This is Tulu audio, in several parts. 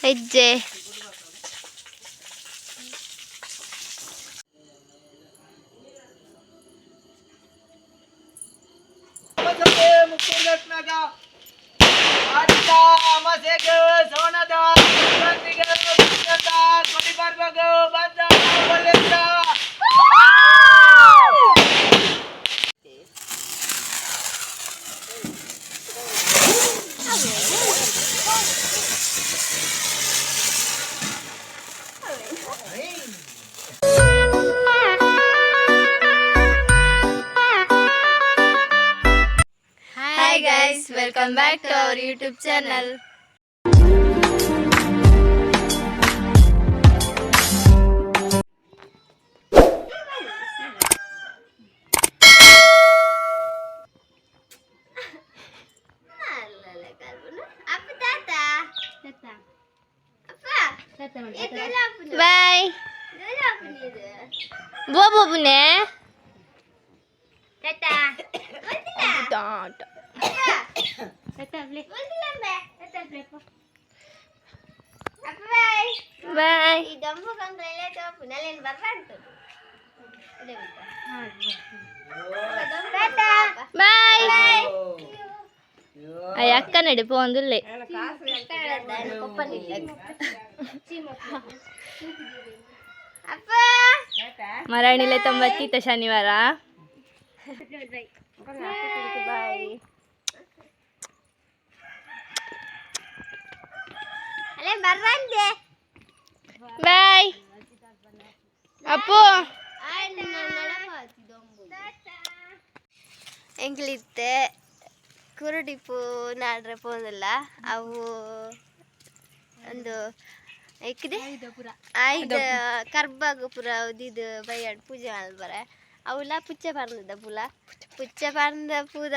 ಹೆಜ್ಜೆ. Hi guys, welcome back to our YouTube channel. Bye. ಬೋಬುನೆ. Tata. ಬಾಯ್. ಬಾಯ್. ಅಯ್ಯ ಅಕ್ಕ ನಡಿ ಪೋಂದುಲ್ಲೆ. ಮರಣಿಲೆ ತೊಂಬತ್ತೀತ ಶನಿವಾರ. ಬಾಯ್ ಅಪ್ಪು. ಎಂಕ್ಲಿತ್ತೆ ಕುರುಡಿಪು ನಾಡ್ರೆ ಪೋಂದಿಲ್ಲ. ಅವು ಒಂದು ಎಕ್ಕಿದೆ ಆಯ್ದ ಕರ್ಬಾಗ ಪೂರ ಇದು ಬಯ್ಯಾಡ್ ಪೂಜೆ ಮಲ್ಪರೆ. ಅವುಲ ಪುಚ್ಚೆ ಪರ್ಂದ ಪುಲ ಪುಚ್ಚೆ ಪರ್ಂದ ಪೂರ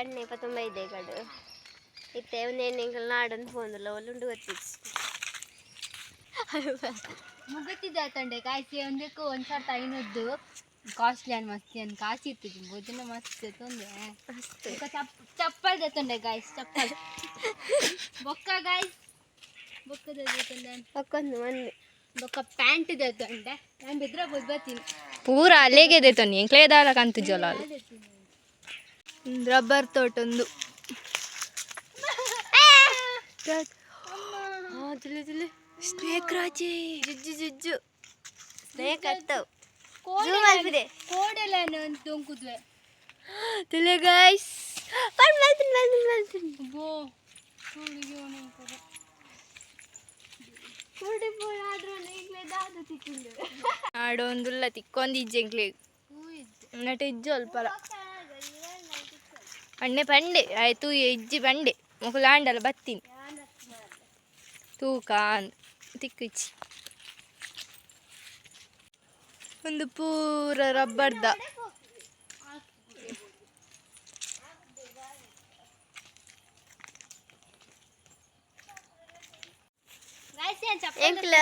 ಎಣ್ಣೆ ಪತ್ತೊಂಬ ಇದೆ ಕಡು. ಇತ್ತೆ ಒಂದೇನು ಎಂಕಲ್ ನಾಡನ್ನು ಪೋಂದಿಲ್ಲ, ಒಲ್ಲುಂಡು ಗೊತ್ತಿತ್ತು. ಮುಗತಿದ್ದ ತಂಡೆ ಕಾಯಿಸಿ ಒಂದಕ್ಕೂ ಒಂದು 1500 ಕಾಸ್ಟ್ಲಿ ಅನ್ ಮಸ್ತಿ ಅನ್ ಕಾಸಿ ಇತ್ತು ಭೋಜನ ಮಸ್ತ್ ತೊಂದ್ರೆ. ಮಸ್ತ್. ಚಪ್ಪಲ್ ತಂಡೆ ಗಾಯ್ಸ್, ಚಪ್ಪಲ್ ಬೊಕ್ಕ ಗಾಯ್ಸ್, ಬೊಕ್ಕದ ತಂಡೆ. ಒಕ್ಕೊಂದು ಮೊನ್ನೆ. ಬೊಕ್ಕ ಪ್ಯಾಂಟ್ ಇದೆ ತಂಡೆ, ನಾನು ಬಿದ್ರೆ ಬರ್ತೀನಿ. ಪೂರ ಅಲ್ಲಿಗೆ ತೊನ್ನಿ ಎಂಕ್ಲೇದಾಲ ಕಂತು ಜಲ ರಬ್ಬರ್ ತೋಟೊಂದು. ಸ್ನೇಕ್ ರಾಜಿ. ಜುಜ್ಜು ಜುಜ್ಜು ಸ್ನೇಕ್ ಅತ್ತವು. ಜೂಮ್ ಮಲ್ಪಿದೆ. ಕೋಡೆಲ್ಲ ದೊಂಕುದ್ವೆ. ತುಲೆ ಗೈಸ್. ಪಣ್ ಮಲ್ತೀನಿ ಮಲ್ತೀನಿ ಮಲ್ತೀನಿ. ಬೋ. ಆಡೊಂದುಲ್ಲ ತಿಕ್ಕೊಂದು ಇಜ್ಜೆ ಎಂಕ್ಲೆ ನಟ ಇಜ್ಜು ಅಲ್ಪಲ ಅಣ್ಣೆ ಪಂಡೆ ಆಯ್ತು ಇಜ್ಜಿ ಪಂಡೆ ಮೊಕುಲು ಆಂಡಲ ಬತ್ತೀನಿ ತೂಕ ಅಂದ್ ತಿಕ್ಕು ಇಜ್ಜಿ. ಒಂದು ಪೂರ ರಬ್ಬರ್ದ. ಎಂಕ್ಲ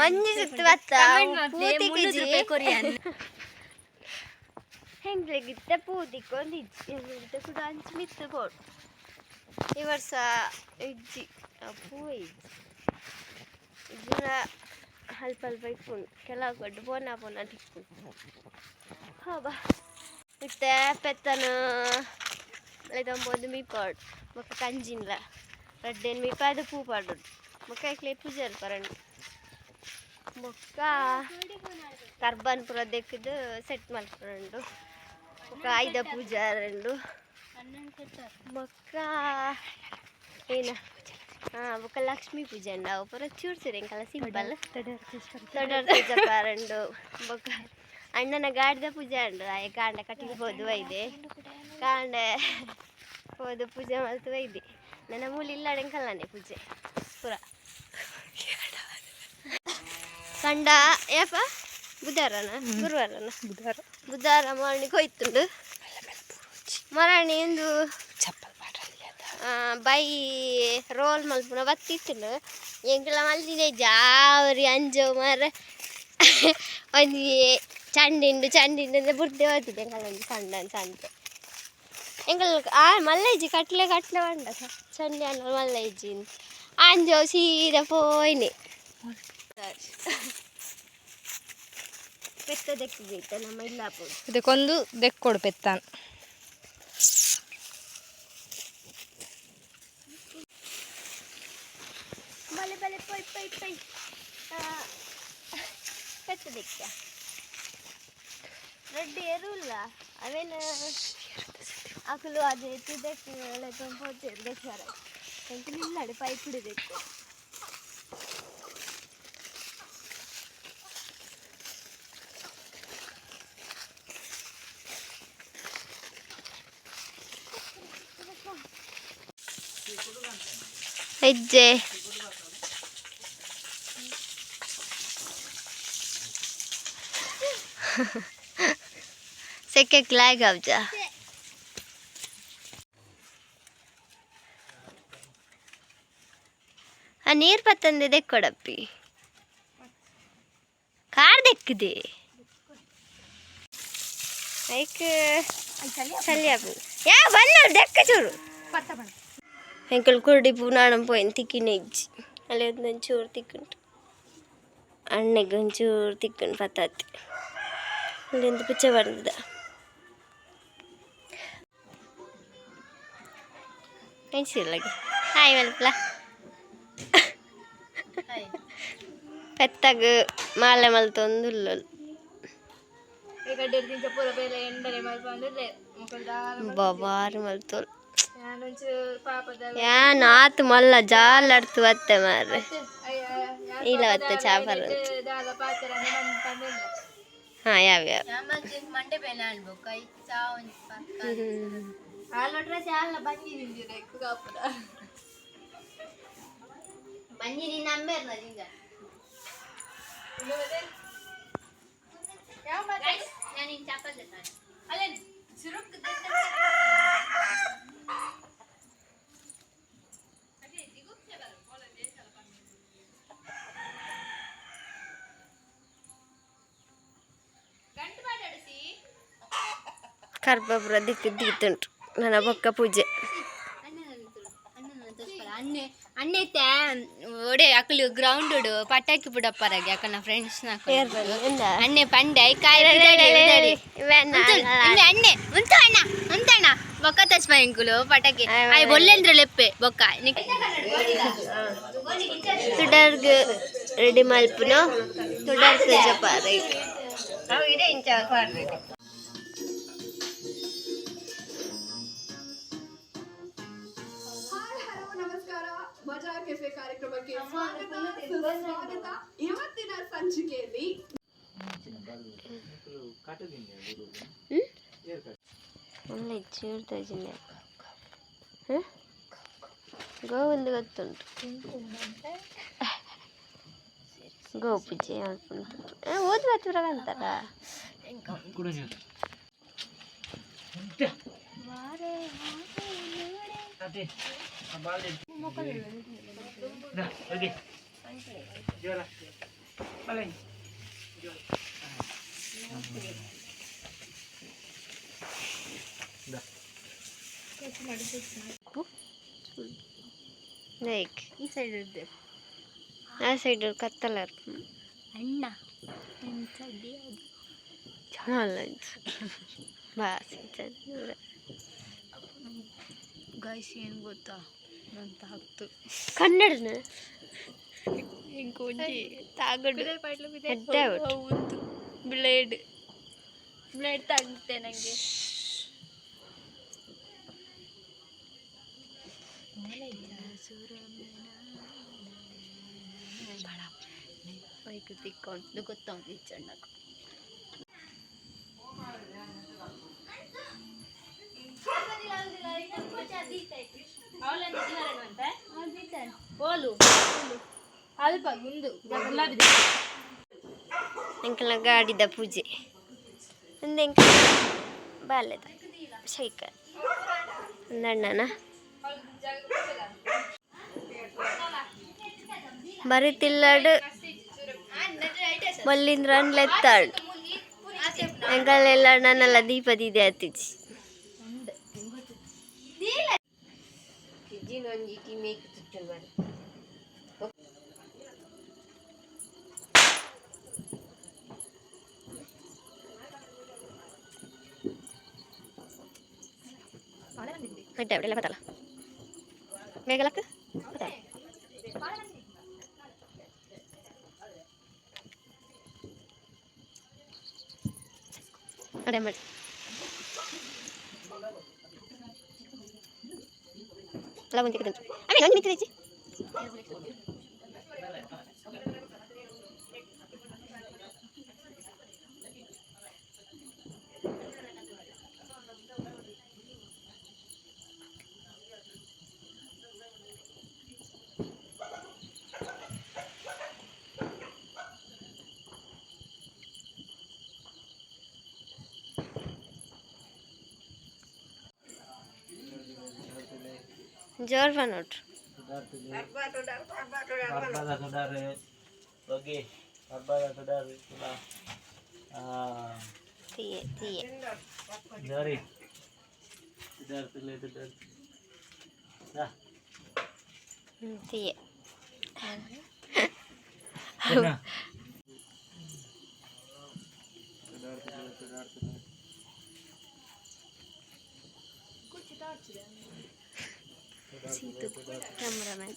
ಒಂಜಿ ಸುತ್ತು ಬತ್ತ ಪೂ ತಿಕ್ಕಿಜಿ. ಹೆಂಗ್ಲೆ ಗಿತ್ತ ಪೂ ತಿಕ್ಕೊಂದು ಇಜ್ಜಿ ಗಿತ್ತ ಕೂಡ ಅಂಚಿ ಮಿತ್ತು ಬೋಡು. ಈ ವರ್ಷ ಇಜ್ಜಿ ಪೂ ಇಜ್ಜಿ ಇಜ್ಜಿನ ಅಲ್ಪ ಅಲ್ಪ ಇಪ್ಪುಂಡು. ಕೆಲವು ಕೊಡ್ಡು ಪೋನ ಪೋನ ತಿಕ್ಕು. ಹಾ ಬಾ ಇತ್ತೆ ಪೆತ್ತನ ಲೆದೊಂಬೊಂದು ಮೀಪಾಡು ಬೊಕ್ಕ ಕಂಜಿನ್ಲ ರಡ್ಡೆನ್ ಮೀಪಾದು ಪೂ ಪಾಡೋಡು. ಬೊಕ್ಕ ಐಕ್ಲೆ ಪೂಜೆ ಪರಂಡು. ಬೊಕ್ಕ ಕರ್ಬನ್ ಪೂರ ದೆಕ್ಕ್ದ್ ಸೆಟ್ ಮಲ್ಪುಂಡು. ಬೊಕ್ಕ ಆಯುಧ ಪೂಜೆ ರಂಡು. ಬೊಕ್ಕ ಏನ ಬೊಕ್ಕ ಲಕ್ಷ್ಮೀ ಪೂಜೆ ಉಂಡು. ಅವು ಪೂರ ಚೂರು ಚೂರು ಎಂಕಲ್ಲ ಸಿಂಪಲ್ ದೊಡ್ಡ ಪೂಜೆ. ಬೊಕ್ಕ ಅಣ್ಣನ ಗಾಡಿದ ಪೂಜೆ ಉಂಡು. ಆಯೆ ಕಾಂಡ ಕಟ್ಟಿಗೆ ಪೋದು ಬೈದೆ, ಕಾಂಡೆ ಪೋದು ಪೂಜೆ ಮಲ್ತು ಬೈದೆ. ನನ್ನ ಮೂಲಿ ಇಲ್ಲ ಎಂಕಲ್ಲಾನೆ ಪೂಜೆ ಪೂರ. ಕಂಡ ಏಪ ಬುಧಾರನ ಗುರುವಾರನ? ಬುಧವಾರ. ಬುಧಾರ ಮಾರ್ನಿಂಗ್ ಹೋಯ್ತುಂಡು ಮರಾಣಿ ಎಂದು ಚಪ್ಪಲ್ ಪಾಡಲ್ಲಿ. ಬೈ ರೋಲ್ ಮಲ್ಪುನ ಬತ್ತಿತ್ತುಂಡು. ಎಂಕಲ ಮಲ್ತಿದೆ ಜಾವರಿ ಅಂಜೋ ಮಾರ. ಒಂಜಿ ಚಂಡಿಂಡು ಚಂಡಿಂಡು ಬುಡ್ಡೆ ಹೋಗ್ತಿದ್ದೆ ಎಂಕಲ. ಒಂಜಿ ಸಣ್ಣ ಸಂತೆ. ಎಂಕಲ್ ಆ ಮಲ್ಲ ಇಜ್ಜಿ ಕಟ್ಲೆ ಕಟ್ಲೆ ಬಂಡ ಚಂಡಿ ಅಣ್ಣ ಮಲ್ಲ ಇಜ್ಜಿ ಅಂಜೋ ಸೀದಾ ಪೋಯ್ನೆ ಪೆತ್ತ ದೆಕ್ಕಿದೈತ ನಮ್ಮ ಇಲ್ಲ ಇದಕ್ಕೊಂದು ದೆಕ್ಕೊಡು ಪೆತ್ತಾನ್. ಬಲೆ ಬಲೆ ಪೊಯ್ ಪೊಯ್ ಪೊಯ್ ಪೆತ್ತ ದೆಕ್ಕ ರೆಡ್ಡಿ ಎರುಲ್ಲ ಅವೇನ ಅಕುಲು ಅದು ಎತ್ತಿದಕ್ಕೆ ಪೋಚೆ ದೆಕ್ಕಾರ ಎಂಕುಲು ಇಲ್ಲಡೆ ಪೈಪ್ ಹಿಡಿದೆಕ್ಕು. ಹೆಜ್ಜೆ ಸೆಕೆಕ್ ಲಾಗ್ ಆವ್ಜ. ಆ ನೀರು ಪತ್ತಂದೆ ದೆಕ್ಕೊಡಪ್ಪಿ ಕಾರ್ ದೆಕ್ಕಿದೆ ಐಕ್ ಚಳಿ ಆಪು ಯಾ ಬನ್ನ ದೆಕ್ಕ ಚೂರು. ಎಂಕಲ್ ಕುರ್ಡಿ ಪೂನಾಣಂ ಪೋಯಿನ್ ತಿಕ್ಕಿನ ಇಜ್ಜಿ ಅಲ್ಲಿ ಒಂಚೂರು ತಿಕ್ಕುಂಟು ಅಣ್ಣೆಗೆ ಒಂಚೂರು ತಿಕ್ಕುಂಡು ಪತ್ತಾತಿ ಅಲ್ಲಿಂದ ಪಿಚ್ಚೆ ಬಂದದ ಹಾಯ್ ಮಲ್ಪಲ ಪೆತ್ತಗ್ ಮಾಲೆ ಮಲ್ತೊಂದುಲ್ಲಲ್. ಬಾರಿ ಮಲ್ತೋಲ್. ಯಾನ್ ಆತ್ ಮಲ್ಲ ಜಾಲಾಡ್ತು ಬತ್ತೆ ಮಾರ್ರೆ ಇಲ್ಲ ಬತ್ತೆ ಚಾಪರ್ ಹಾ ಯಾವ ಯಾವ. ಮಂಡೆ ಬೇನೆ ಅನ್ಬೇಕು I ಚಾ ಒಂಜಿ ಪಕ್ಕ ಹಾಲೊಟ್ರೆ ಚಾಲ ಬಂಜಿ ತಿಂದಿರ ಕಾಪುರ ಬಂಜಿ ನಿನ್ನ ಅಮ್ಮೇರ್ನ ಜಿಂಜ. ನಾನು ಇನ್ನು ಚಪಾತಿ ಅಲ್ಲ ಚುರುಕ್. ಕರ್ಬಪುರ ದಿಕ್ಕು ದೀತುಂಟು ನನ್ನ ಬೊಕ್ಕ ಪೂಜೆ. ಅಣ್ಣೆ ಅಣ್ಣೆ ಒಡೆ ಅಕಲು ಗ್ರೌಂಡ್ ಪಟಾಕಿ ಪುಡಪ್ಪರಾಗಿ ಅಕಲ್ನ ಫ್ರೆಂಡ್ಸ್. ಅಣ್ಣೆ ಪಂಡೆ ಕಾಯಿ ಅಣ್ಣೆ ಉಂತು ಅಣ್ಣ ಉಂತಣ್ಣ ಬೊಕ್ಕ ತಚ್ಪ ಇಂಕುಲು ಪಟಾಕಿ ಆಯ್ ಬೊಲ್ಲೆಂದ್ರ ಲೆಪ್ಪೆ ಬೊಕ್ಕ. ತುಡರ್ಗ್ ರೆಡಿ ಮಲ್ಪುನು ತುಡರ್ ತೇಜಪಾರ. ಹಾಯ್ ಹಲೋ ನಮಸ್ಕಾರ. ಮಜಾ ಕೆಫೆ ಕಾರ್ಯಕ್ರಮಕ್ಕೆ ಸ್ವಾಗತ ಸುಸ್ವಾಗತ. ಇವತ್ತಿನ ಸಂಚಿಕೆಯಲ್ಲಿ ಒಳ್ಳೆ ಚೂರು ತೋಜಿನ ಗೋವಿಂದ ಗೊತ್ತುಂಟು ಗೋ ಪೂಜೆ ಅಲ್ಪುಂಟು ಓದ್ ಅಂತಾರ. ಲೈಕ್ ಈ ಸೈಡ್ ಇದ್ದೆ. ಆ ಸೈಡ್ ಕತ್ತಲ. ಅಣ್ಣ. ಬಾಸ್. ಗಾಯ್ಸ್ ಏನು ಗೊತ್ತಾ ನಂತ ಹಕ್ತು ಕನ್ನಡನ ಇಂಕೊಂಜಿ ತಾಗಡು. ಎಡ್ಡೆ ಅವಳು. ಹೌದು ಬ್ಲೇಡ್ ಬ್ಲೇಡ್ ತಾಗುತ್ತೆ ನನಗೆ. ತಿಕ್ಕೊಂಡು ಗೊತ್ತಾಗ್ತದೆ ಚೆನ್ನಾಗಿ. ಅಲ್ಪ ಮುಂದು ಗುಲಾಬಿ. ಎಂಕಲ್ನ ಗಾಡಿದ ಪೂಜೆ ಒಂದು ಎಂಕಲ್ ಬಾಲ್ಯದ ಸೈಕಲ್ ಒಂದಣ್ಣನ ಬರಿತಿಲ್ಲಾಡು ಮಲ್ಲಿಂದ್ರ ಅನ್ಲೆತ್ತಾಳು ಎಂಕಲೆಲ್ಲ ನನ್ನೆಲ್ಲ ದೀಪ ದೀದೆ ಹತ್ತಿಚಿ. ಒಂಜಿ ಇಟಿ ಮೇಕ್ ತುಚ್ಚುಂಡು ಮಾರೆ. ಅಡ್ಡ ಅಡ್ಡ ಬತ್ತಲ್ಲ ಬೇಗಲಕ್ಕ ಬತ್ತಲ್ಲ. ಅಡೆ ಮಾಡಿ ಅಲ್ಲ ಒಂದು ತೆಗೆದು ಆಮೇಲೆ ಒಂದು ಮಿತ್ರ. ಜೋರ್ ಬನ್ನೋಟ್ರು. ಅರ್ಬದ ಸುಡಾರೆ ಬಗ್ಗೆ ಅರ್ಬದ ಸುಡಾರೆ ಸುಡಾ. തീയെ തീയെ. ಜರಿ ಸುಡಾರ್ತಿಲ್ಲ ಸುಡಾರ್. തീയെ. Cameraman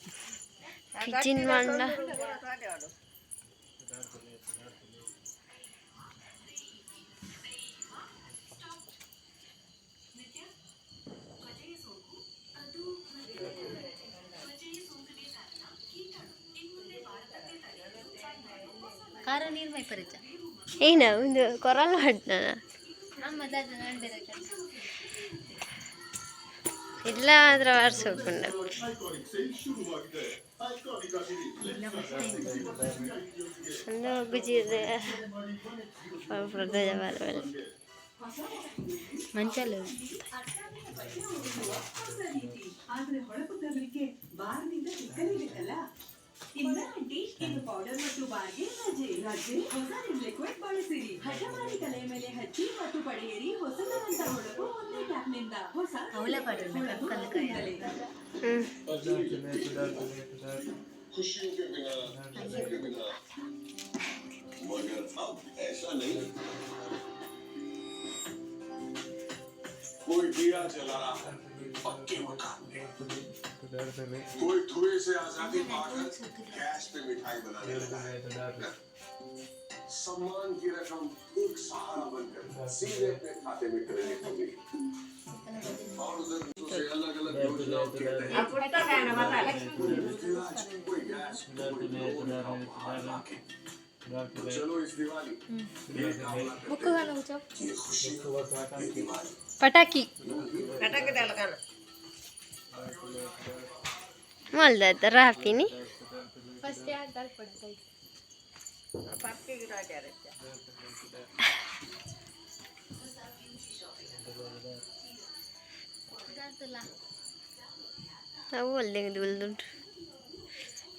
pigeon ಮಂಡ. ಖಾರ ನೀರು ಮೈ ಪರಿಚ. ಏನ ಒಂದು ಕೊರಲ್ ಮಾಡ್ನ. ಅಮ್ಮ ದಾದ ನಂಡಿರ. ಇಲ್ಲ ಅದ್ರ ವಾರ್ಸೋಕೊಂಡ. ಒಂದು ಗುಜಿದ ಬರವಲ್ಲ. ಮಂಚಲು. ಆದ್ರೆ ಹೊಳಪು ತರಲಿಕ್ಕೆ ಬಾರ್ನಿಂದ ತಿಕ್ಕಲೇಬೇಕಲ್ಲ. ಇಲ್ಲ ಆಂಟಿ, ಇದು ಪೌಡರ್ ಮತ್ತು ಬಾರ್ಗೆ ರಜೆ ರಜೆ. ಹೊಸ ಲಿಕ್ವಿಡ್ ಬಳಸಿರಿ. ಹಠ ಮಾಡಿ ತಲೆಯ ಮೇಲೆ ಹಚ್ಚಿ ಮತ್ತು ಪಡೆಯಿರಿ ಹೊಸದರಂತ ಹೊಳಪು ಒಂದೇ ಟ್ಯಾಪ್ನಿಂದ. ಹೊಸ ಅವಳ ಪಾಡ್ರಿ. ಹೊಳಪು. ಕಲ್ಲಕಾಯಿ. ಹ್ಞೂ. खुशियों के बिना, गमों के बिना, मगर अब ऐसा नहीं। कोई दिया जला रहा है पक्के मकान में, कोई धुएं से आजादी पाकर गैस पे मिठाई बनाने लगा है। सम्मान की रकम एक सहारा बनकर सीधे अपने खाते में क्रेडिट हो गई और उधर से अलग अलग योजनाओं के तहत पृथ्वीराज कोई गैस, कोई लोन का उपहार लाके। तो चलो, इस दिवाली ये कामना करते हैं कि ये खुशी, ये दिवाली ಪಟಾಕಿ. ಮಲ್ದ ರಾಪಿನಿ. ಫಸ್ಟ್ ಯಾರು ತಲ್ಪಡ್ತಾ. ಅವು ಅಲ್ಲೇ ಉಲ್ದುಂಟು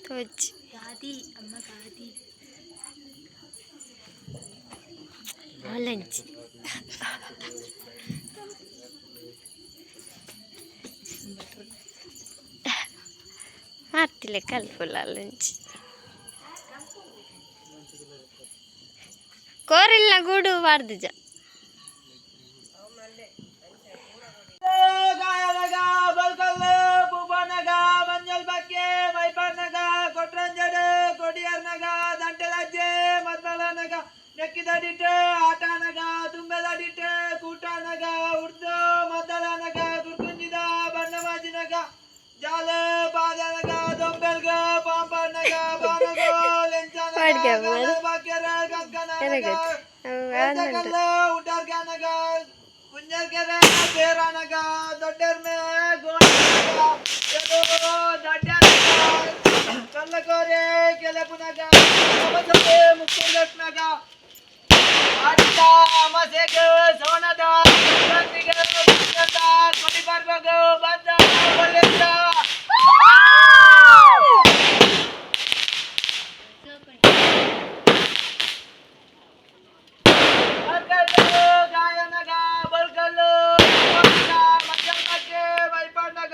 ತೋಚಿ. ಗಾದಿ ಅಮ್ಮ ಗಾದಿ. ಅಲ್ಲಂಚಿ. ಮಾರ್ತಿಲ್ಲ ಕಲ್ಪುಲ್ಲ ಅಲ್ಲಂಚಿ ಕೋರಿಲ್ಲ ಗೂಡು ಬಾರ್ದಿಜ. ಗಾಯನಗ ಬಲ್ಕಲ್ಲು ಪೂಪನಗ ಮಂಜಲ್ ಬಕ್ಕೆ ಮೈಪನ್ನಗ ಕೊಟ್ರಂಜಡು ಕೊಡಿಯರ್ನಗ ದಂಟೆಲಜ್ಜೆ ಮದ್ಮಲನಗ ನೆಕ್ಕಿದಡಿಟ್ಟು ಆಟನಗ ತುಂಬೆದಡಿಟ್ಟು ಕೂಟನಗ ಉರ್ದು ಮದ್ದಲನಗ ಗುರ್ಕುಂಜಿದ ಬಣ್ಣಮಾಜಿನಗ ಜಾಲ ಪಾದನಗ ದೊಂಬೆಲ್ಗ ಪಾಂಪನಗ ಬಾನಗೋ ಲೆಂಚನಗ ಪಾಡ್ಗೆ ಅಮ್ಮ. ಬಾಕ್ಯರ ಕಂಕನಗ. ಕರೆಗತ್ ಅವು ಆಂದುಂಡು. ಕಲ್ಲು ಉಡರ್ಗನಗ ಕುಂಜರ್ಗೆರೆ ಬೇರನಗ ದೊಡ್ಡರ್ಮೆ ಗೋಣನಗ ದಡ್ಡನಗ ಕಲ್ಲಕೋರೆ ಕೆಲಪುನಗ ಅವಸೆ ಮುಕ್ಕುಂದಟ್ನಗ ಆಡಿದ ಅಮಸೆಗ ಸೋನದ ಸಂಕ್ರಾಂತಿಗ ಮುಕ್ಕಂದ ಕೊಡಿ ಬರ್ಬಗ ಬಂದ ಒಳ್ಳೆಂದ. ಬಲ್ಕಲ್ಲು ಗಾಯನಗ ಬಲ್ಕಲ್ಲು ಮಂಜಲ್ ಬಗ್ಗೆ ವೈಪಣ್ಣಗ.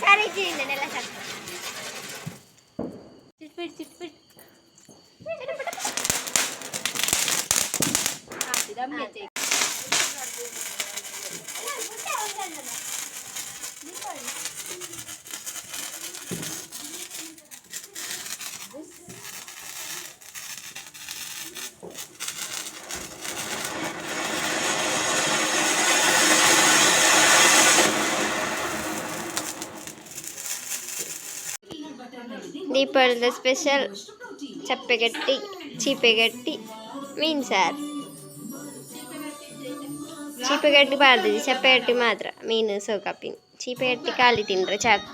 ಸರಿ ಇಜ್ಜಿ ನೆಲ ಸಾಕು. ಚಿಟ್ಪಿಟ್ ಚಿಟ್ಪಿಟ್. ದೀಪಾವಳಿದ ಸ್ಪೆಷಲ್ ಚಪ್ಪೆಗಟ್ಟಿ, ಚೀಪೆಗಟ್ಟಿ, ಮೀನು ಸಾರು. ಚೀಪೆಗಟ್ಟಿ ಪಾಡ್ದಿಜಿ, ಚಪ್ಪೆಗಟ್ಟಿ ಮಾತ್ರ. ಮೀನು ಸೋಕಾಪಿನ ಚೀಪೆಗಟ್ಟಿ ಖಾಲಿ ತಿಂದ್ರೆ ಚಾಕು.